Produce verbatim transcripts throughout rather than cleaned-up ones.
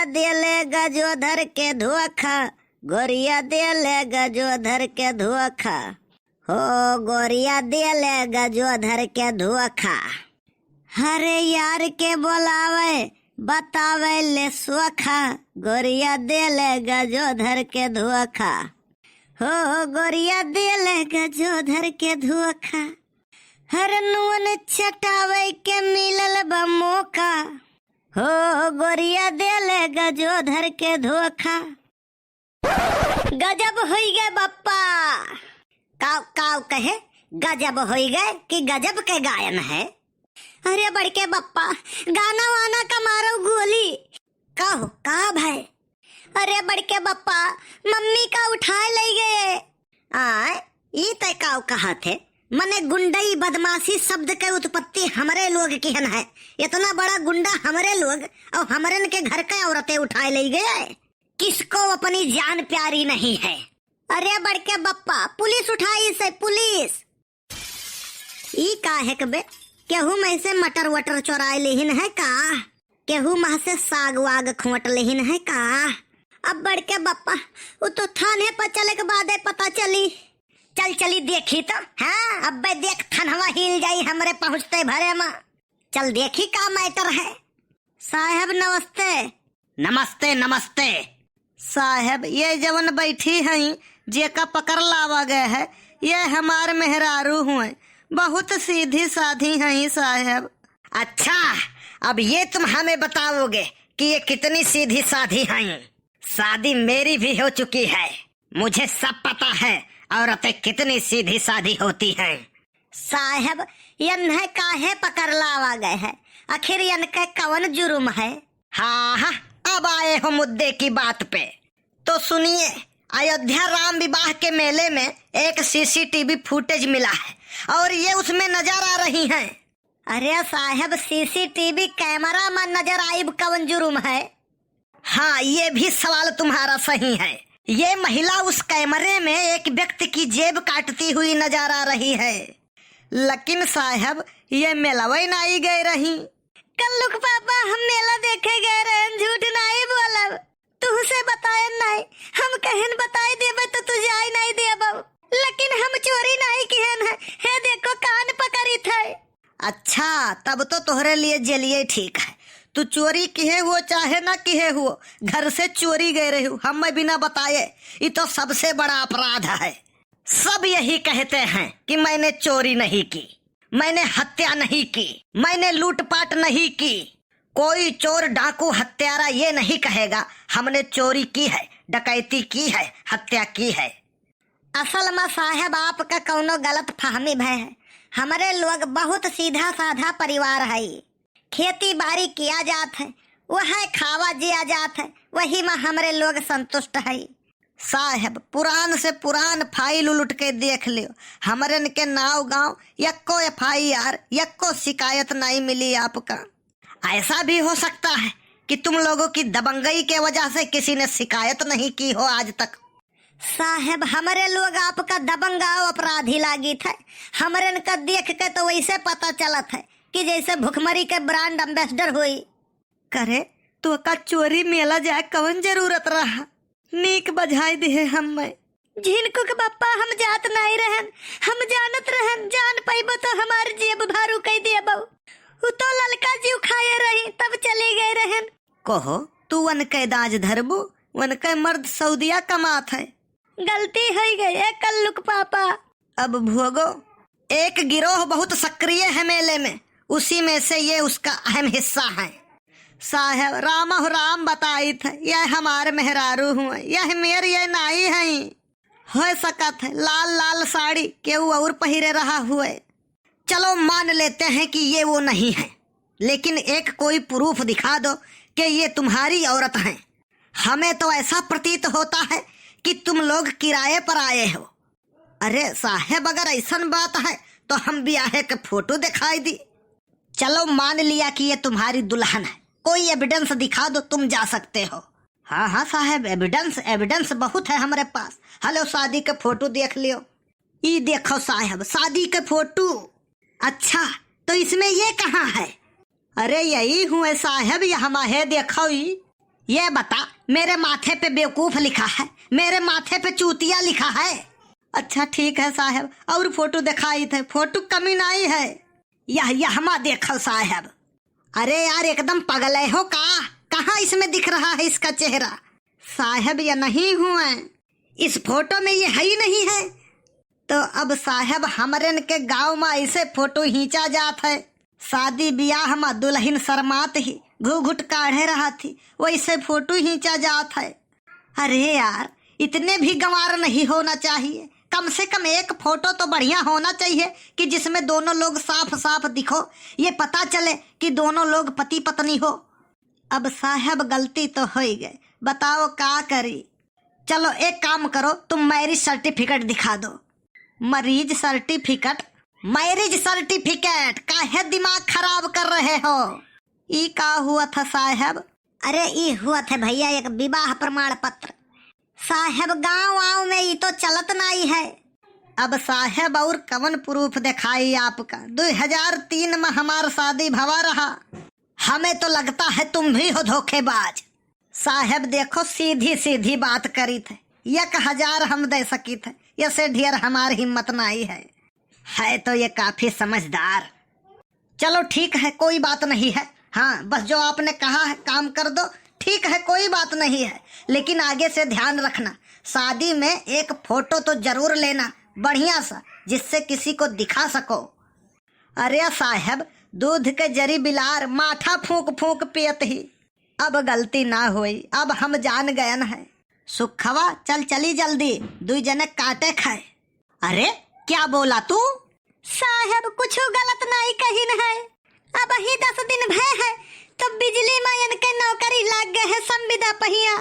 देले गजोधर के धोखा, गोरिया देले गजोधर के धोखा। हो गोरिया देले गजोधर के धोखा। हरे यार के बोलावे, बतावे ले सोखा, गोरिया देले गजोधर के धोखा। हो गोरिया देले गजोधर के धोखा। हर नुअन चटावे के मिलल बा मौका। हो गोरिया देले गजोधर के धोखा। गजब होई गए बप्पा। काव, काव कहे, गजब होई गए कि गजब के गायन है। अरे बड़के बप्पा, गाना वाना का मारो गोली। का हो, का भय? अरे बड़के बप्पा, मम्मी का उठाए ले गए। आय, ई तय काव कहा थे? मने गुंडई बदमाशी शब्द के उत्पत्ति हमरे लोग किहन है। इतना बड़ा गुंडा हमरे लोग और हमरन के घर के औरतें उठाए ले गए। किसको अपनी जान प्यारी नहीं है? अरे बड़के बप्पा, पुलिस उठाई से, पुलिस। ई काहे के बे? केहू मह से मटर वटर चोराए लेहिन है का? केहू मह से साग वाग खोट लेहिन है का? अब बड़के बप्पा, उ तो थाने पर चले के बादे पता चली। चल चली देखी तो, हाँ, अब्बे देख थनवा हिल जाई हमरे पहुँचते भरे मा। चल देखी का मैटर है। साहेब नमस्ते। नमस्ते, नमस्ते। साहेब, ये जवन बैठी हईं, जेका पकड़ लावा गए है, ये हमार मेहरारू हुए, बहुत सीधी साधी हईं साहेब। अच्छा, अब ये तुम हमें बताओगे कि ये कितनी सीधी साधी हईं? शादी मेरी भी हो चुकी है, मुझे सब पता है, औरतें कितनी सीधी साधी होती हैं। साहेब, यन्हे काहे पकड़ लावा गए है? आखिर यनके कवन जुर्म है? हाँ, हाँ, अब आए हो मुद्दे की बात पे। तो सुनिए, अयोध्या राम विवाह के मेले में एक सीसीटीवी फुटेज मिला है और ये उसमें नजर आ रही हैं। अरे साहेब, सीसीटीवी कैमरा में नजर आइब कवन जुर्म है? हाँ, ये भी सवाल तुम्हारा सही है। ये महिला उस कैमरे में एक व्यक्ति की जेब काटती हुई नजर आ रही है। लेकिन साहेब, ये मेलवे नाई गए रही। कल्लुक पापा, हम मेला देखे गए रहन, झूठ नाई बोलब। तुहसे बतायन नाई, हम कहन बताई देबे तो तू जाई नाई देबो, लेकिन हम चोरी नाई किहन है। हे देखो, कान पकड़ित है। अच्छा, तब तो तोहरे लिए जेलिए ठीक है। तू चोरी किहे हुओ चाहे ना किहे हुओ, घर से चोरी गए रही, हमें बिना बताए, ये तो सबसे बड़ा अपराध है। सब यही कहते हैं कि मैंने चोरी नहीं की, मैंने हत्या नहीं की, मैंने लूटपाट नहीं की। कोई चोर, डाकू, हत्यारा ये नहीं कहेगा, हमने चोरी की है, डकैती की है, हत्या की है। असल में साहेब, आपका कौनो गलत फहमी भय है। हमरे लोग बहुत सीधा साधा परिवार है, खेती बाड़ी किया जात है, वह खावा जिया जात है, वही में हमरे लोग संतुष्ट है। साहेब, पुरान से पुरान फाइल उलट के देख लियो, हमरन के नाव गांव यक्को एफआईआर, यक्को शिकायत नहीं मिली आपका। ऐसा भी हो सकता है कि तुम लोगों की दबंगई के वजह से किसी ने शिकायत नहीं की हो आज तक। साहेब, हमरे लोग आपका दबंग आव अपराधी लागित है। हमरन का देख के तो वैसे पता चलत है कि जैसे भुखमरी के ब्रांड एम्बेसडर होई। करे, तो का चोरी मेला जाए कवन जरूरत रहा? नीक बझाई दिहे हम्मे। झिनकुक बप्पा, हम जात नाई रहन, हम जानत रहन, जान पइबो तो हमार जेब भारू कई देबो। उ तो ललका जीव खाए रही, तब चली गए रहन। कहो, तू वनके दाज धरबू, वनके मर्द सऊदिया कमात है। गलती होई गई, ए कल्लुक पापा। अब भोगो। एक गिरोह बहुत सक्रिय है मेले में, उसी में से ये उसका अहम हिस्सा है। साहेब, राम हो राम बताइत है, यह हमार मेहरारू हुए, यह मेर ये नाई है। हो सकत है लाल लाल साड़ी केहू और पहिरे रहा हुए। चलो मान लेते हैं कि ये वो नहीं है, लेकिन एक कोई प्रूफ दिखा दो कि ये तुम्हारी औरत हैं। हमें तो ऐसा प्रतीत होता है कि तुम लोग किराए पर आए हो। अरे साहेब, अगर ऐसन बात है तो हम ब्याहे के फोटो दिखाई दी। चलो मान लिया कि ये तुम्हारी दुल्हन है, कोई एविडेंस दिखा दो, तुम जा सकते हो। हाँ हाँ साहेब, एविडेंस, एविडेंस बहुत है हमारे पास। हलो, शादी के फोटो देख लियो। ई देखो साहेब, शादी के फोटो। अच्छा, तो इसमें ये कहाँ है? अरे यही हुए साहेब, ये हमाहे देखो ई। ये बता, मेरे माथे पे बेवकूफ लिखा है, मेरे माथे पे चूतिया लिखा है? अच्छा ठीक है साहेब, और फोटो दिखाइत है, फोटो कमी नाई है। यह, यहमा देखो साहेब। अरे यार, एकदम पगले हो का? कहाँ इसमें दिख रहा है इसका चेहरा? साहेब, ये नहीं हुए, इस फोटो में ये है ही नहीं है। तो अब साहेब, हमरेन के गाँव मा ऐसे फोटो खींचा जात है, शादी बियाह मा दुलहिन शर्मात ही घूघूट काढ़े रहत ही, वैसे फोटो खींचा जात है। अरे यार, इतने भी गंवार नहीं होना चाहिए, कम से कम एक फोटो तो बढ़िया होना चाहिए कि जिसमें दोनों लोग साफ साफ दिखो, ये पता चले कि दोनों लोग पति पत्नी हो। अब साहेब, गलती तो होइ गए, बताओ का करी? चलो एक काम करो, तुम मैरिज सर्टिफिकेट दिखा दो। मरीज सर्टिफिकेट? मैरिज सर्टिफिकेट? काहे दिमाग खराब कर रहे हो? ई का हुआ था साहेब? अरे ई हुआ था भैया एक विवाह प्रमाण पत्र। साहेब गांव आंव में ई तो चलत नाई है। अब साहेब और कवन प्रूफ दिखाई आपका? दो हजार तीन में हमार शादी भवा रहा। हमें तो लगता है तुम भी हो धोखेबाज। साहेब देखो, सीधी सीधी बात करीत है, एक हजार हम दे सकीत है, ऐसे ढेर हमार हिम्मत नाई है। है तो ये काफी समझदार। चलो ठीक है, कोई बात नहीं है। हाँ, बस जो आपने कहा है काम कर दो। ठीक है, कोई बात नहीं है, लेकिन आगे से ध्यान रखना, शादी में एक फोटो तो जरूर लेना बढ़िया सा, जिससे किसी को दिखा सको। अरे साहेब, दूध के जरी बिलार माठा फूंक फूंक पियत ही। अब गलती ना होई, अब हम जान गयन है। सुखवा, चल चली जल्दी, दुई जने काटे खाए। अरे, क्या बोला तू? साहेब, कुछ गलत नाई कहिन है। अबही दस दिन भय है, तो बिजली मा इनके नौकरी लाग गए है संविदा पहिया।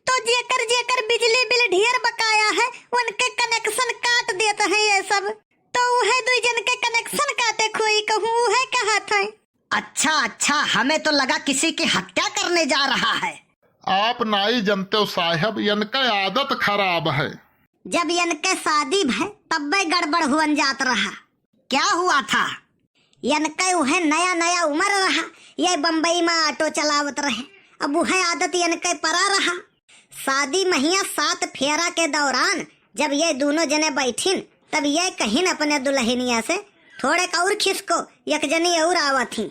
तो जेकर जेकर बिजली बिल ढेर बकाया है, उनके कनेक्शन काट देत है ये सब। तो उहे दुई जन के कनेक्शन काटे खोई कहूँ, उहे कहत है। अच्छा, अच्छा, हमें तो लगा किसी की हत्या करने जा रहा है। आप नाई जनते हो साहेब, इनका आदत खराब है। जब इनके शादी भय, तब्बे गड़बड़ हुअन जात रहा। क्या हुआ था? इनके उहे नया नया उम्र रहा, ये बम्बई मा ऑटो चलावत रहे। अब उहे आदत इनके परा रहा। शादी महिया सात फेरा के दौरान जब ये दोनों जने बैठिन, तब ये कहिन अपने दुलहिनिया से, "थोड़े क और खिसको, एक जनी और आवत ही।"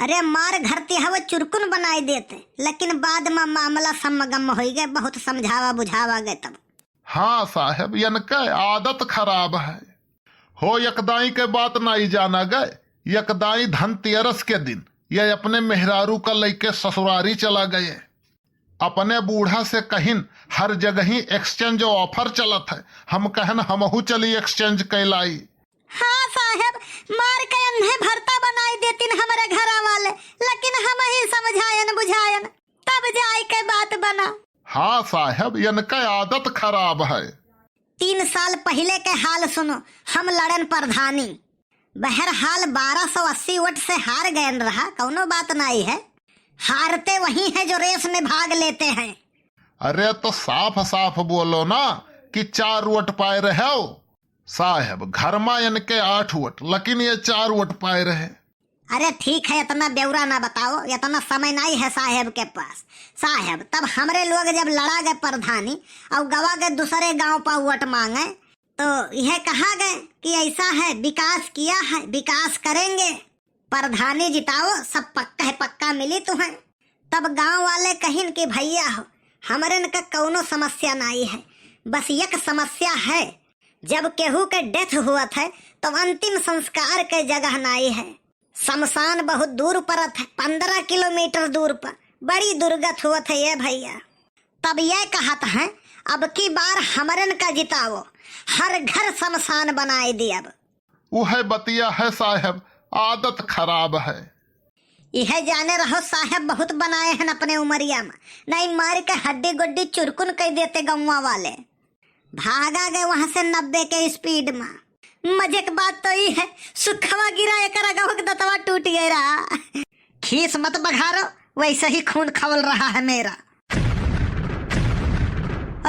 अरे मार घर ते हवे चुरकुन बनाए देते, लेकिन बाद मा मामला सम्मगम होइ गए, बहुत समझावा बुझावा गए तब। हाँ साहेब, इनके आदत खराब है। हो, एक दाई के बात नाई जाना गए, एक दाई धनतेरस के दिन ये अपने मेहरारू का लइके ससुरारी चला गए। अपने बूढ़ा से कहिन, "हर जगही exchange offer चलत है।" हम कहन, "हमहू चली exchange कैलाई।" हाँ साहेब, मार के अन्हे भरता बनाई देतिन हमरे घरा वाले, लेकिन हमही समझायन बुझायन, तब जाए के बात बना। हाँ साहेब, इनका आदत खराब है। तीन साल पहिले के हाल सुनो, हम लड़न प्रधानी। बहरहाल, बारह सौ अस्सी वोट से हार गयन रहा, कौनो बात नाई है। हारते वही है जो रेस में भाग लेते हैं। अरे तो साफ साफ बोलो ना कि चार वोट पाए रहे हो। साहेब, घर मा इनके आठ वोट, लेकिन ये चार वोट पाए रहे। अरे ठीक है, इतना ब्यौरा ना बताओ, इतना समय नाई है साहेब के पास। साहेब, तब हमरे लोग जब लड़ा गए प्रधानी और गवा गए दूसरे गांव पर वोट मांगे, तो यह कहा गए कि ऐसा है, विकास किया है, विकास करेंगे, प्रधानी जिताओ, सब पक्का है, पक्का मिली तुम्हें। तब गांव वाले कहिन कि भैया हो, हमरन का कौनो समस्या नाई है, बस एक समस्या है, जब केहू के death हुअत है, तो अंतिम संस्कार के जगह नाई है। शमशान बहुत दूर परत है, पन्द्रह किलोमीटर दूर पर, बड़ी दुर्गत हुअत है ये भैया। तब ये कहत हैं, अब की बार हमरन का जिताओ, हर घर शमशान बनाए दियब। उहे बतिया है साहेब, आदत खराब है। इहे जाने रहो साहेब, बहुत बनाए हैं अपने उमरिया में, नहीं मार के हड्डी गुड्डी चुरकुन कई देते गौवा वाले। भागा गए वहां से नब्बे के speed में। मजे के बात तो ई है, सुखवा गिरा एकर अगवा के दतवा टूट गए रहा। खीस मत बघारो, वैसे ही खून खवल रहा है मेरा।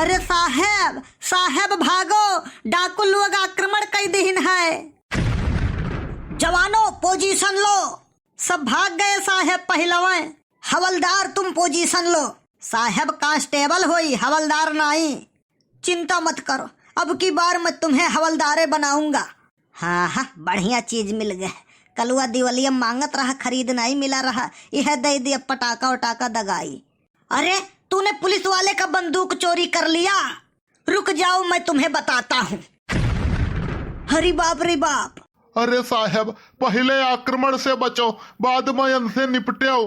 अरे साहेब, साहेब भागो, डाकू लोग आक्रमण कई दिहिन है। जवानों, position लो। सब भाग गए साहेब पहलवान। हवलदार, तुम position लो। साहेब कांस्टेबल होई, हवलदार नाई। चिंता मत करो, अब की बार मैं तुम्हें हवलदारे बनाऊंगा। हाँ हाँ, बढ़िया चीज मिल गए। कलुआ दिवालिया मांगत रहा, खरीद नाई मिला रहा, यह दे दिया पटाका उटाका दगाई। अरे, तूने पुलिस वाले का बंदूक चोरी कर लिया। रुक जाओ, मैं तुम्हें बताता हूँ। अरे बाप रे बाप। अरे साहेब, पहिले आक्रमण से बचो, बाद में इनसे निपटेओ।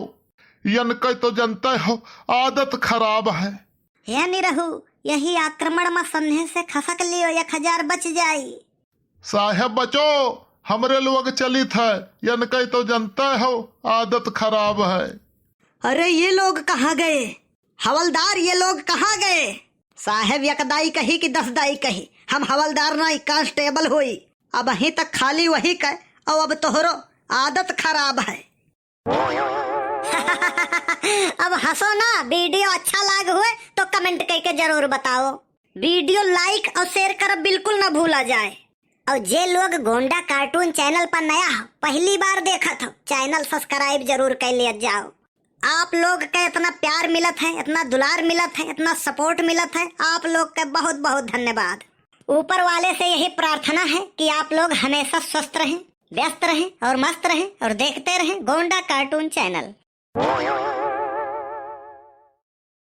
इनके तो जनते हो, आदत खराब है। हे निरहू, यही आक्रमण में सन्हे से खसक लियो, एक हजार बच जाई। साहेब बचो, हमरे लोग चलित है, इनके तो जनते हो, आदत खराब है। अरे ये लोग कहाँ गए? हवलदार, ये लोग कहाँ गए? साहेब, एक दाई कही कि दस दाई कही, हम हवलदार नाई, कांस्टेबल होई। अबहीं तक खाली वही के, और अब तोहरो आदत खराब है। अब हंसो ना, वीडियो अच्छा लाग हुए तो कमेंट करके जरूर बताओ। वीडियो like और share करब बिल्कुल ना भूला जाए। और जे लोग गोंडा cartoon channel पर नया हो, पहली बार देखत हो, channel subscribe जरूर कर लिया जाओ। आप लोग के इतना प्यार मिलत है, इतना दुलार मिलत है, इतना support मिलत है, आप लोग के बहुत बहुत धन्यवाद। ऊपर वाले से यही प्रार्थना है कि आप लोग हमेशा स्वस्थ रहें, व्यस्त रहें और मस्त रहें और देखते रहें गोंडा cartoon channel।